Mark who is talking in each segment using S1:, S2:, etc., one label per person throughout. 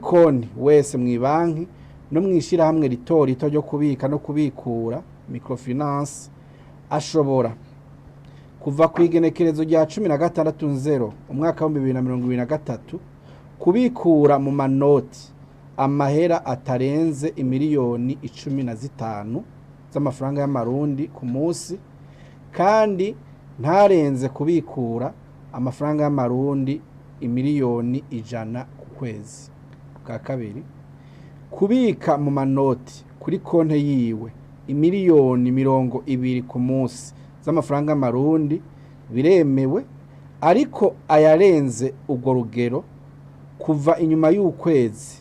S1: Konti wese mu banki no mu ishyirahamwe rito rito ryo kubika no kubikura, microfinance, ashobora kuva ku igenekerezo rya 16 nzero umwaka wa 2023 kubikura mu manoti amahera atarenze imiliyoni 15 z'amafaranga y'amarundi ku munsi, kandi ntarenze kubikura amafaranga y'amarundi imiliyoni 100 ku kwezi. Bwa kabiri, kubika mu manoti kuri konte yiwe imiliyoni 20 ku munsi z'amafaranga y'amarundi biremewe, ariko ayarenze urwo rugero kuva inyuma y'ukwezi,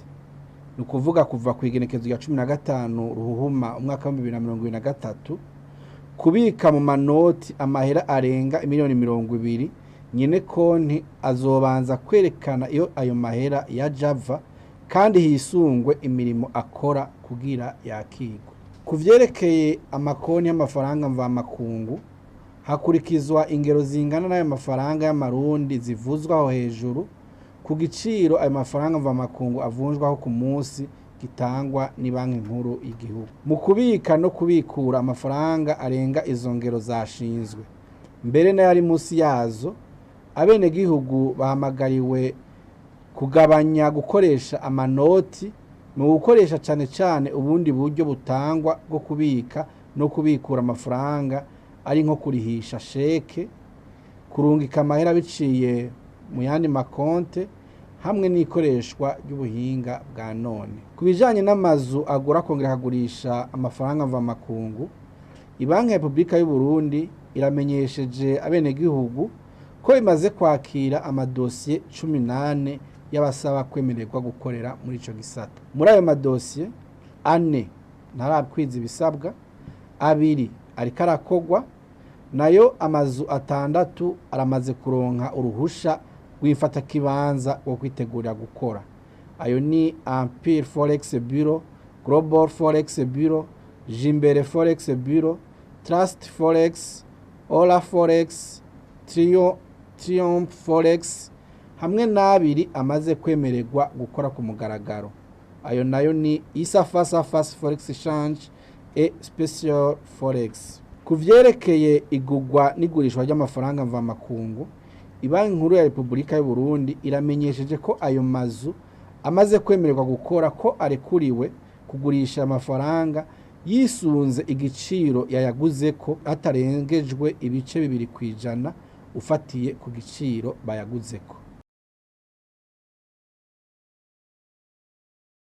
S1: ni ukuvuga kuva ku igenekerezo rya 15 ruhuhuma umwaka wa 2023, kubika mu manoti amahera arenga imiliyoni 20, nyine konti azobanza kwerekana iyo ayo mahera yaja ava, kandi hisungwe imirimo akora kugira yakirwe. Ku vyerekeye amakonti y'amafaranga mvamakungu, hakurikizwa ingero zingana n'ayo mafaranga y'amarundi zivuzwa aho hejuru ku giciro ayo mafaranga mvamakungu avunjwaho ku munsi gitangwa ni Banki Nkuru y'igihugu. Mu kubika no kubikura amafaranga arenga izo ngero zashinzwe, mbere n'ayari munsi yazo, abenegihugu bahamagariwe kugabanya gukoresha amanoti mu gukoresha cane cane ubundi buryo butangwa bwo kubika no kubikura amafaranga, ari nko kurihisha sheke, kurungika amahera biciye mu yandi makonte, hamwe n'ikoreshwa ry'ubuhinga bwa none. Ku bijanye n'amazu agura akongera akagurisha amafaranga mvamakungu, Ibanki ya Repubulika y'u Burundi iramenyesheje abenegihugu ko imaze kwakira amadosiye 14 y'abasaba kwemererwa gukorera muri ico gisata. Muri ayo madosiye, ane ntarakwiza ibisabwa, abiri ariko arakogwa, nayo amazu atandatu aramaze kuronka uruhusha rw'ifatakibanza rwo kwitegurira gukora. Ayo ni Empire Forex Bureau, Global Forex Bureau, Jimbere Forex Bureau, Trust Forex, Ola Forex, Trio, Triumph Forex, hamwe n'abiri amaze kwemererwa gukora ku mugaragaro. Ayo nayo ni Isafasafas Forex Exchange et Special Forex. Ku vyerekeye igugwa n'igurishwa ry'amafaranga mvamakungu, Ibanki Nkuru ya Repubulika y'u Burundi iramenyesheje ko ayo mazu amaze kwemererwa gukora ko arekuriwe kugurisha amafaranga yisunze igiciro yayaguze ko, hatarengejwe ibice 2% ufatiye ku giciro bayaguzeko.